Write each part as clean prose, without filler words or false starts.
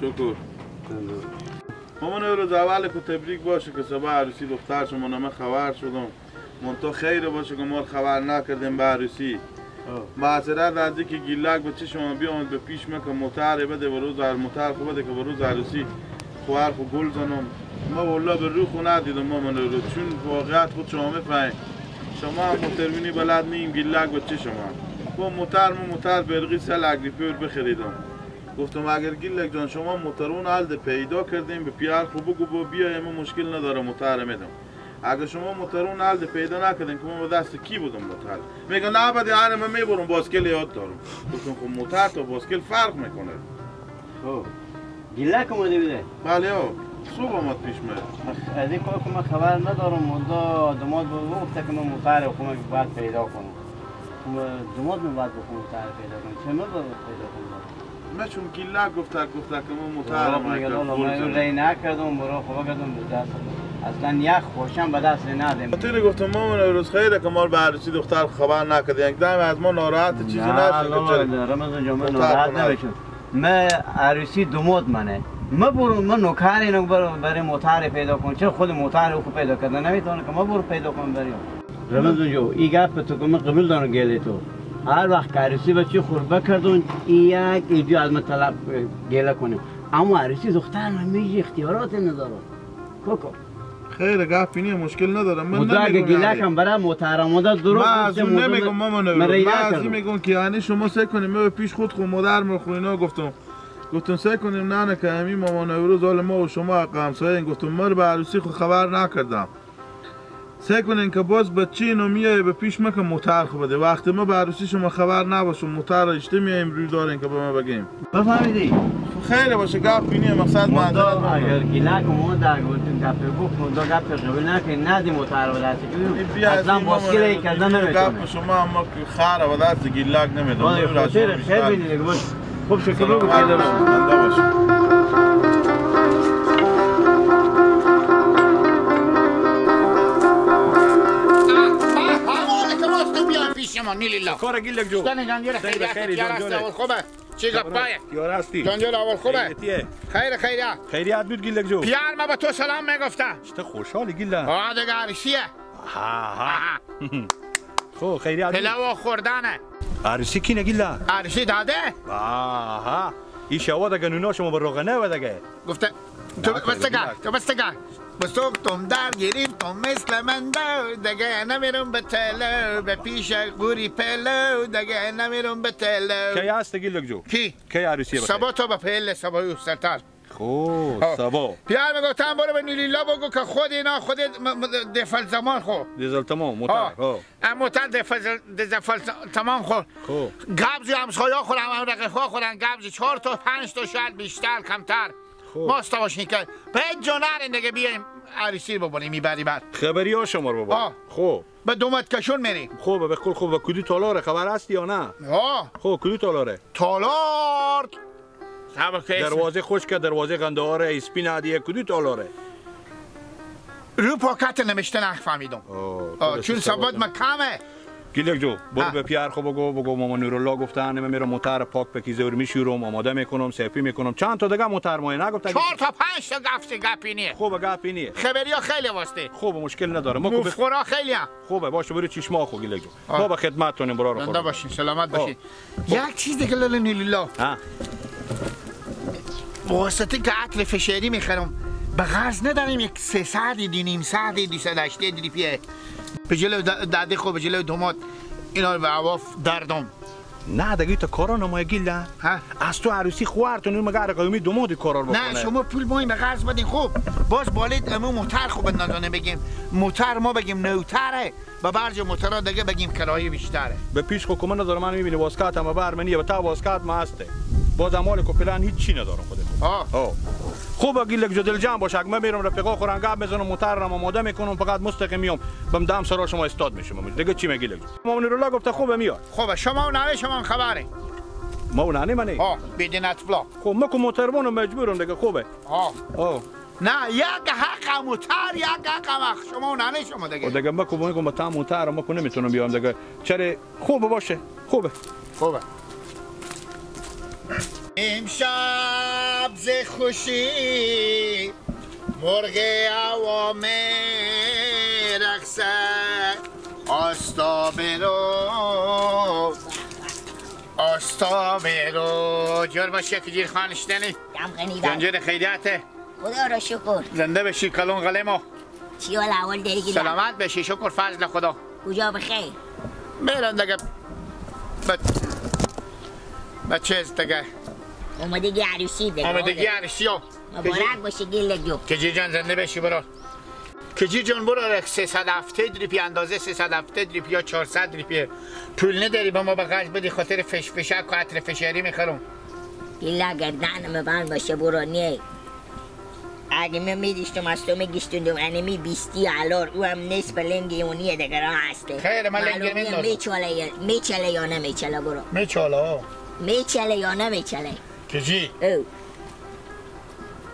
شکر. مامان روز اول که تبریک باشه که صبح عروسی دختر شما نامه خبر شدم. منتها خیر باشه که ما خبر نکردیم به عروسی. معذرت از اینکه گیلک به چه شما بیامد به پیش من که موتر بده و روز موتر خو بده که به روز عروسی خواهر خو گل زنم. ما والله به رو خو ندیدم مامان روز، چون واقعیت خود شما میفهمید. شما هم موترمینی بلد نیم گیلک به چه شما. با موتر ما موتر برقی سل اگریپور بخریدم. گفتم اگر گیلک جان شما موترون الد پیدا کردیم به پیار خو بگو با بیای ما مشکل نداره موتر میدم. اگر شما موترون الد پیدا نکردیم که ما به دست کی بودم موتر؟ میگه نه بعد یعنی من میبرم باسکل یاد دارم. گفتم خب موتر تا باسکل فرق میکنه. خب گیلک اومده بوده؟ بله ها صبح آمد پیش من. از این کار که من خبر ندارم، مدا دماد گفته که من موتر خو باید پیدا کنم. دماد من باید بخوام موتر پیدا کنم. چه من باید پیدا کنم؟ من چون گیلک گفته که من موتر من ری نکردم برا خوبا کردم به دست اصلا یک خوشم به دست ندیم. خاطر گفتم مامان روز خیره که ما به عروسی دختر خبر نکردیم. یک دم از ما ناراحت چیزی نشد. نه رمضان جان من ناراحت نمیشم. من عروسی دوماد منه. من برو من نوکر اینو برای موتر پیدا کنم. چرا خود موتر رو پیدا کردن نمیتونه که ما برو پیدا کنم بریم. رمضان جان این گپ تو که من قبول دارم گله تو. هر وقت عروسی بچه خوربه کردون یک ایدیو از من طلب گله کنیم. اما عروسی دختر من میگه اختیارات ندارم. کوکو خیر گپی نیه مشکل ندارم. من نمیگم اگه گیلکم برای محترم دروغ من از اون نمیگم مامان، من از این میگم که یعنی شما سعی کنیم من به پیش خود خو مادر من خو اینا گفتم سعی کنیم نه که همین مامان روز حال ما و شما حق همسایه گفتم ما رو به عروسی خو خبر نکردم. سعی کنین که باز بچه اینو میای به پیش ما که موتر خو بده. وقتی ما به عروسی شما خبر نباشم موتر اشته میایم روی دارین که به ما بگیم. بفهمیدی؟ خیلی باشه گپ اینه مقصد معذرت اگر گیلک ما در گفتیم گپ گفت ما گپ قبول نکنیم ندیم موتر به دست کی اصلا باسکل کردن نمیتونه. گپ شما ما که خر به دست گیلک نمیدم. خیر خیر بینید خوب شکر بگو پیدا باشه. کار گیلک جو خیلی جان خوبه چی گپایه یار هستی جان اول خوبه خیر خیریت خیریت بود گیلک جو پیار ما به تو سلام میگفتم چه خوشحالی گیلک آه دیگه عروسیه ها ها خب خیریت پلو خوردنه عروسی کی نگیلک عروسی داده آها این شوا دیگه نونا شما به روغنه و دیگه گفته تو بس تگه بسوختم در گرفتم مثل من دو دیگه نمیرم به تلو به پیش قوری پلو دیگه نمیرم به تلو. کی هست گیلک جو؟ کی؟ کی عروسی بخیر؟ سبا تا به پله سبا سرتر. خب سبا پیار میگفتم برو به نیلیلا بگو که خود اینا خود دفل زمان خو دیزل تمام موتر موتر دفل تمام خو گبزی همسایه خورم هم رقیقا خورن گبزی 4 تا 5 تا شاید بیشتر کمتر ماستا باشین که به جانر دیگه بیایم عروسی ببریم میبری بعد خبری ها شما رو ببریم. خب به دومت کشون میریم. خوبه به کل خوب. به کدو تالاره خبر هستی یا نه؟ خب کدو تالاره؟ تالار دروازه خشک دروازه قندهار اسپین عادیه کدو تالاره؟ رو پاکت نمیشته نفهمیدم چون سواد ما کمه. گیلک جو برو به پیار خو بگو مامان نورالله گفتن من میرم موتر پاک پکیزه رو میشورم آماده میکنم سپی میکنم چند تا دیگه موتر مایه نگفت 4 تا 5 تا گفت گپی نیه. خوبه گپی نیه خبریا خیلی واسطه خوبه مشکل نداره ما مفخورا خیلی هم. خوبه باشه برو چشما خو گیلک جو ما به خدمتتونیم برو رو باشین سلامت باشین. یک چیز دیگه لالا واسطه که عطر فشاری میخرم به غرض نداریم یک 300 دی نیم صد دی 280 دی پیه به جلو داده خو به جلو دومات اینا رو به عواف دردم. نه دیگه تا کارا نمایه گیله از تو عروسی خوارتون اون مگر قومی دومات کارا رو بکنه. نه شما پول مایم به قرض بدین خوب باز بالید امو موتر خوب ندانه بگیم موتر ما بگیم نوتره و برج موترا دیگه بگیم کرایه بیشتره. به پیش خو کمن ندارم من میبینی واسکات هم بر منیه و تا واسکات ما هسته باز امال کو فلان هیچ چی ندارم خودم. خوب گیلک جو دل جمع باشه. من میرم رفیقا خورن گپ میزنم، موتر رم آماده میکنم، فقط مستقیم میام بم دم سرا شما استاد میشم. دیگه چی میگی لک؟ مامان نورالله گفته خوبه میاد. خوبه شما و ننه شما خبره. ما و ننه منه. ها بدینت فلا. خب ما کو موتربانم مجبورم دیگه. خوبه. ها. ها نه یک حق موتر یک حق شما و ننه شما دیگه. دیگه ما کو میگم تا موتر ما کو نمیتونم بیام دیگه. چرا خوبه باشه. خوبه. خوبه. امشب ز خوشی مرغ عوام رقص آستا برو آستا برو. جور باشه که جیر خانشتنی جنجر خیریته. خدا را شکر. زنده بشی کلون غلمو. چی حال اول داری؟ سلامت بشی شکر فضل خدا. کجا بخیر؟ میرم دیگه بچه دیگه اومدگی عروسی دیگه. اومدگی عروسی ها مبارک باشه گیلک جو. کجی جان زنده بشی برو. کجی جان برو 370 ریپی اندازه 370 ریپی یا 400 ریپی پول نداری به ما به قرض بدی خاطر فش فشک و عطر فشری میخرم. گیلا گردنم بند باشه برو. نه اگه من میدیشتم از تو میگشتوندم انمی 20 الار او هم نصف لنگ اونیه دیگه راه هسته. خیلی من لنگ میندازم. میچله یا نمیچله برو. میچله میچله یا نمیچله؟ کجی؟ او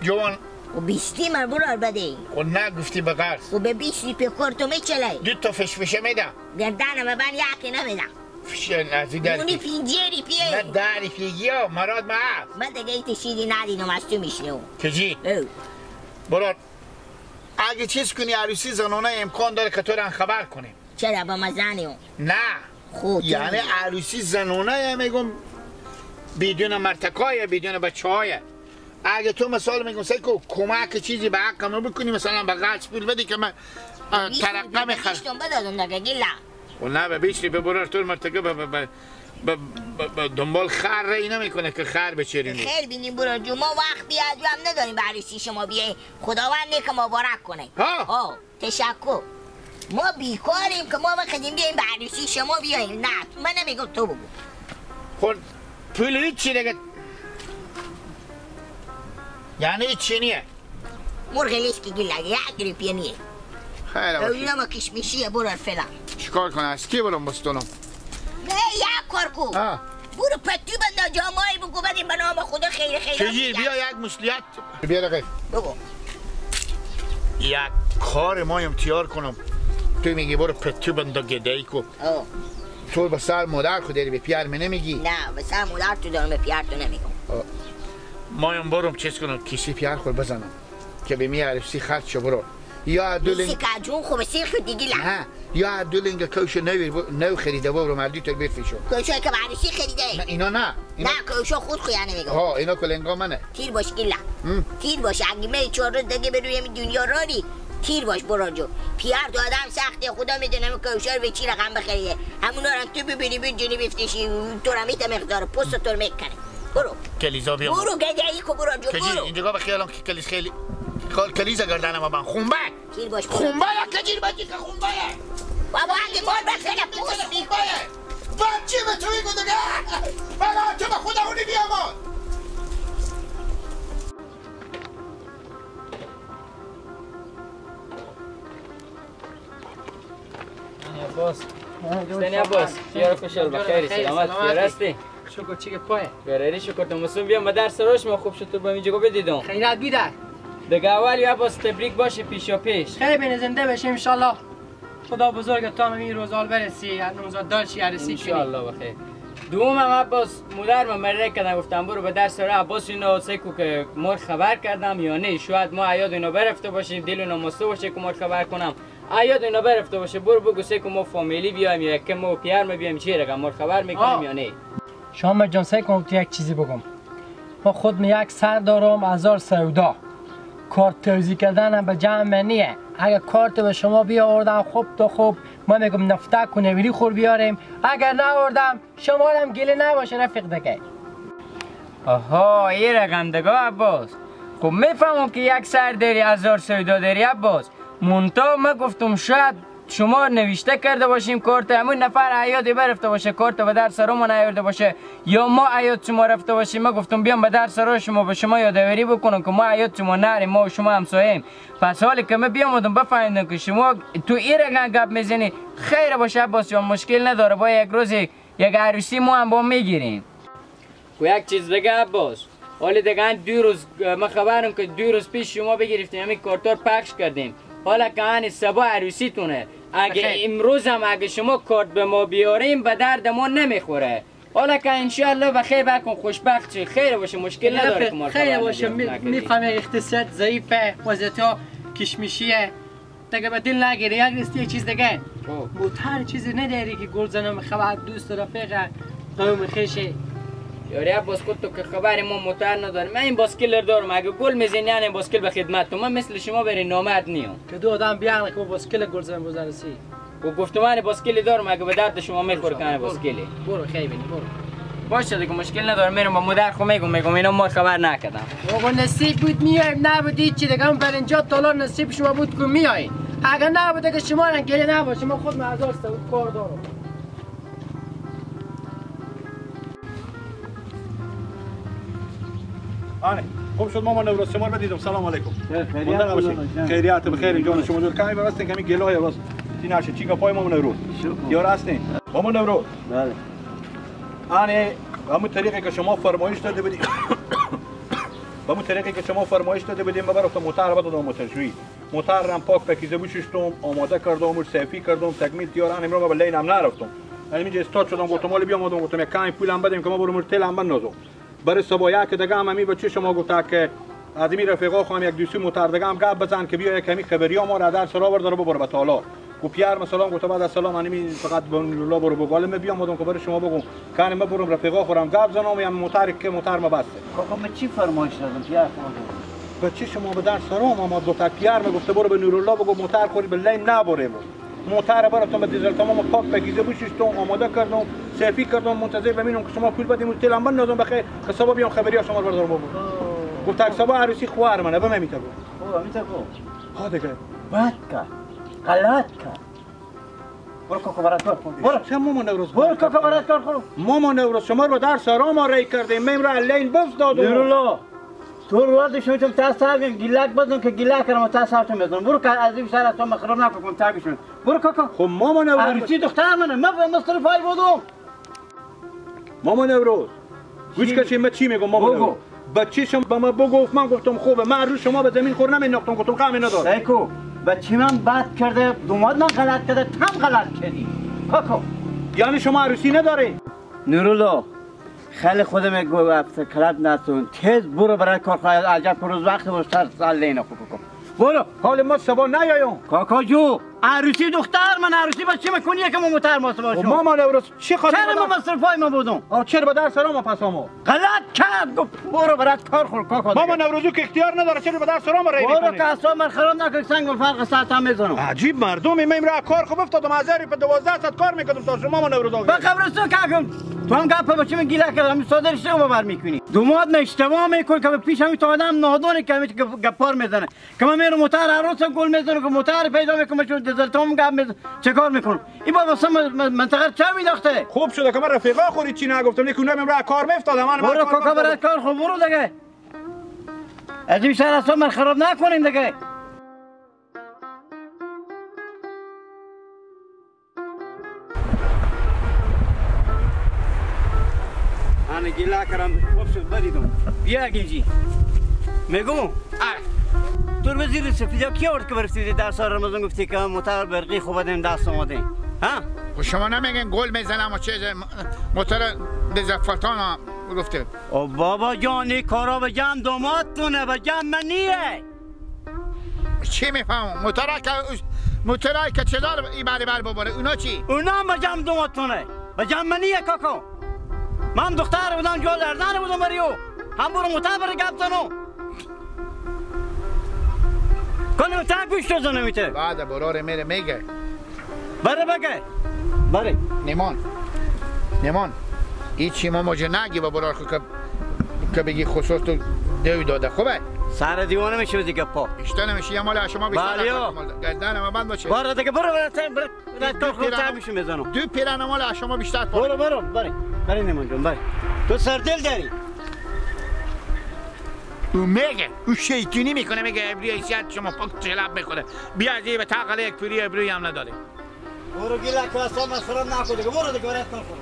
جوان و 20 من برو بده. و نگفتی به قرض و به 20 ریپی تو میچله. دو تا فشفشه میدم. گردنم من یکی نمیدم. فشه نزی داری اونی 5 ریپیه. نه 10 ریپیگی ها مراد ما هست. من دیگه ایت شیدی ندیدم از تو میشنو. کجی؟ او برو اگه چیز کنی عروسی زنانه امکان داره که تو رو خبر کنیم. چرا با ما زنی اون؟ نه خب یعنی عروسی زنانه میگم بدون مرتکای بدون بچه های. اگه تو مثال میگم سعی کو کمک چیزی به حق ما بکنی، مثلا به قرض پول بدی که من ترقه میخرم. 20 بدادم دیگه گیلا. و نه به 20 ریپه برو تو مرتکه به دنبال خر رای نمیکنه که خر بچرینی. خیر بینیم برو جو ما وقت بیاد هم نداریم به عروسی شما بیاین. خداوند نیک مبارک کنه. ها تشکر. ما بیکاریم که ما بخدیم بیایم به عروسی شما بیایم. نه من نمیگم تو بگو. خب پول هیچی دیگه یعنی هیچی نیه. مرغ لیسکی گیلا یک ریپیه نیه. خیلی باشه. اینا ما کشمیشیه برو فعلا. چیکار کنم؟ از کی برم بستونم؟ نه یک کار کو. برو پتو بنده جامعه بگو بدیم به نام خدا خیر خیر. چجی بیا یک مسئولیت بیا رقیب. بگو. یک کار ما امتیار کنم. تو میگی برو پتو بنده گدایی کو. تو به سر مادر خود داری به پیار من نمیگی؟ نه به سر مادر تو دارم به پیار تو نمیگم. مایم برم چیز کنم کیسی پیار خود بزنم که به می عروسی خرج شو برو. یا دولینگ جون خوب سیخ دیگه. نه یا دولینگ کوش نو خریده برو مردی تو بفروشو. کوشو که عروسی خریده. نه اینا نه اینا... نه کوشو خود خو یعنی میگم. ها اینا کلنگا منه. تیر باش گیلا. تیر باش اگه می چهار روز دیگه به روی دنیا راری تیر باش برو جو. پیار تو آدم سخته خدا میدونه کوشا رو به چی رقم بخریه. همونا رو تو ببینی بجنی بفتشی تو رو میت مقدار پست تو میکنه. برو کلیزا بیا. برو گدایی کو برو جو. برو اینجا به خیالم که کلیز خیلی کلیزا گردنم من خونبه. تیر باش خونبه یا کجیر بچی که خونبه. بابا اگه مال بخره پوست میکنه. بچه به تو میگو دیگه. بابا تو به خدا اونی بیامان. عباس ستنی عباس خیر خوشحال بخیر سلامت خیر هستی؟ شکر چی که پای برای شکر تو مسلم بیام به درس روش ما خوب شد تو به اینجا بدیدم خیرات بیدر دیگه اول یا عباس تبریک باشه پیشا پیش خیر بین زنده بشه ان شاء الله خدا بزرگ تا این روزال برسی نوزاد داشی عروسی ان شاء الله بخیر. دوم هم عباس مادر من مره کردم گفتم برو به درس رو عباس اینو سکو که مر خبر کردم یا نه شاید ما عیاد اینا برفته باشیم دل اینا مسته باشه که مر خبر کنم عیاد اینا برفته باشه برو بگو سکو ما فامیلی بیایم یا که ما پیار ما بیایم چی رقم مر خبر میکنیم یا نه. شما جان سکو تو یک چیزی بگم ما خود می یک سر دارم هزار سودا کارت توزیع کردن به جمع نیه. اگه کارت به شما بیاوردم خوب تو خوب ما میگم نفتک و نویری خور بیاریم اگر نآوردم شما هم گله نباشه رفیق دیگه. آها این رقم دیگه عباس خب میفهمم که یک سر داری هزار سودا داری عباس مونتا ما گفتم شاید شما نوشته کرده باشیم کارت همون نفر عیاد برفته باشه کارت به در سرمون نیاورده باشه یا ما عیاد شما رفته باشیم. ما گفتم بیام به در سرا شما به شما یادآوری بکنم که ما عیاد شما نریم، ما و شما همسایه‌ایم. پس حالی که ما بیامدم بفهمیدم که شما تو این رقم گپ میزنی، خیر باشه عباس جان، مشکل نداره، با یک روز یک عروسی ما هم با میگیریم. و یک چیز دیگه عباس، حالا دیگه دو روز ما خبرم که 2 روز پیش شما بگرفتیم همین کارتار پخش کردیم، حالا که هنی صبح عروسیتونه، اگه امروز هم اگه شما کارت به ما بیاریم به درد ما نمیخوره. حالا که انشالله به خیر بکن، خوشبخت شی، خیر باشه، مشکل نداره که ما خیر باشه. میفهمی اقتصاد ضعیفه، وضعیت ها کشمیشیه دیگه، به دل نگیری. یک نیست یک چیز دیگه موتر چیزی نداری که گل زنم خبر دوست رفیق قوم خویشی. یاری عباس خود تو که خبر ما موتر نداریم، من این باسکل دارم، اگه گل میزنی یعنی باسکل به خدمت تو، من مثل شما بری نامرد نیام که دو آدم بیان که باسکل گل زن بزنسی. و گفتم من باسکل دارم، اگه به درد شما میخوره کنه باسکلی. برو خیلی برو باشه دیگه، مشکل نداره، میرم با مادر خو میگم اینا ما خبر نکردم. آقا نصیب بود میایم، نبود هیچ دیگه، اون برنجا تالار نصیب شما بود که میای، اگه نبود که شما گله نباشه، ما خود هزار تا کار دارم. آره خوب شد مامان نوروز شما رو دیدم. سلام علیکم. خیریت بخیر جان شما جور کمی بستین کمی گلای باز چی نشه چی گپای مامان نوروز یار هستین مامان نوروز. بله آره همون طریقی که شما فرمایش داده بودیم همون طریقی که شما فرمایش داده بودیم برفتم موتر رو دادم موترشویی، موتر هم پاک پکیزه بوششتم آماده کردم و سفی کردم تکمیل تیار. ان امروز به لین هم نرفتم، اینجا استاد شدم گفتم مال بیام گفتم یک کمی پولم بدیم که ما برم تل هم بندازم. برای صبح یک دیگه هم همی بچه شما گفته که از این رفیقا خواهم یک دوستی موتر دیگه هم گپ بزن که بیا یک کمی خبری ها ما را در سرا برداره ببره به تالار. گفت پیر مثلا گفت بعد از سلام من فقط به الله برو بگو من بیام آدم که برای شما بگم که من برم رفیقا خورم گپ زنم یا موتر که موتر ما بسته. کاکا من چی فرمایش دادم پیر خورم؟ بچه شما به در سرام آمد گفت پیر ما گفته برو به نورالله بگو موتر خوری به لیم نبره. موتر براتون به دیزل تمام پاک پکیزه بوششتم آماده کردم سفی کردم منتظر ببینم که شما پول بدیم و تل هم بندازم بخیر که صبح بیام خبری ها شما رو بردارم بابا. گفت تک صبح عروسی خوار منه به میتا گفت. خب میتا گفت. ها دیگه بد کرد غلط کرد. برو کاکا برات کار کن. برو چه مامان نوروز برو کاکا برات کار کن. مامان نوروز شما رو در سرام آرای کردیم من رو لین بف دادم. نورالله تو رو داشتم میتونم تا سر گیلک بزنم که گیلک کردم تا سرتون بزنم. برو که از این سر از تو مخرب نکن تاگشون. برو کاکا. خب مامان نوروز عروسی دختر منه، من به مصرف های بودم. مامان نوروز گوش کشی من چی میگم مامان نوروز؟ بچه شما به من بگفت من گفتم خوبه، من روز شما به زمین خور نمینداختم گفتم قهمه نداره. سیکو بچه من بد کرده، دوماد من غلط کرده، تم غلط کردی کاکا. یعنی شما عروسی نداری؟ نورالله خیلی خودم گفت کلب نتون تیز برو برای کار خواهد عجب روز وقت باش سر سر لینا کاکا برو. حال ما صبح نیایم کاکا جو عروسی دختر من عروسی با چی میکنی که ما موتر ماست باشم. مامان نوروز چی خاطر چرا ما مصرفای ما بودم؟ چرا به در سرام پس آمد غلط کرد گفت برو برات کار خور کاکا. مامان نوروزو که اختیار نداره چرا به در سرام رای میکنی؟ برو که اصلا من خراب نکن سنگ فرق ساعت هم میزنم. عجیب مردمی من را کار خوب افتادم از به 12 ساعت کار میکردم تا شما مامان نوروز به قبرستون کاکم تو هم گپ بچه من گیله کردم صادر شو باور میکنی. دوماد من اشتباه میکنی که پیش همین تا آدم نادونه که گپار میزنه که من میرم موتر عروسم گل میزنم که موتر پیدا میکنم چون دیزل تام گپ میزنه چه کار میکنم؟ این بابا اصلا منطقه چه مینداخته؟ خوب شده که من رفیقا خوری چی نگفتم لیکن اونم را کار میافتادم. من برو کاکا برات کار خب برو دیگه از این شهر اصلا من خراب نکنیم دیگه. انا گیلا کردم خوب شد بدیدم بیا گیجی میگم تو وزیر سفیدا کی آورد که برفتی در سال رمضان گفتی که موتر برقی خوب دادیم دست آمده ها؟ خب شما نمیگن گل میزنم و چیز موتر دزفلتان گفته. او بابا جان این کارا به جمع دوماتونه به جمع من نیه. چی میفهمم موتورایی که چیزا رو این بری بر ببره اونا چی؟ اونا هم به جمع دوماتونه به جمع من نیه کاکا. من دختر بودم جا لرزن بودم بری او هم برو موتر بری گپ زنم کنم تا گوش رو زنم بعد براره میره میگه بره بگه بره نیمان هیچی ما مجه نگی به برار خود که بگی خصوص تو دوی داده خوبه؟ سر دیوانه میشه دیگه پا. بیشتر نمیشه یه مال شما بیشتر. بله. گردن ما بند باشه. برو دیگه برو برو برو تو خودت میشه میزنم. دو پیرن مال شما بیشتر پا. برو برو برو. برو نیمان جون برو. تو سردل داری. او میگه او شیطونی میکنه میگه ابری حیثیت شما پاک چلب میکنه. بیا از به تقل یک پیری ابری هم نداره. برو گیلا که اصلا مسخرم نکن دیگه برو دیگه برات نکن.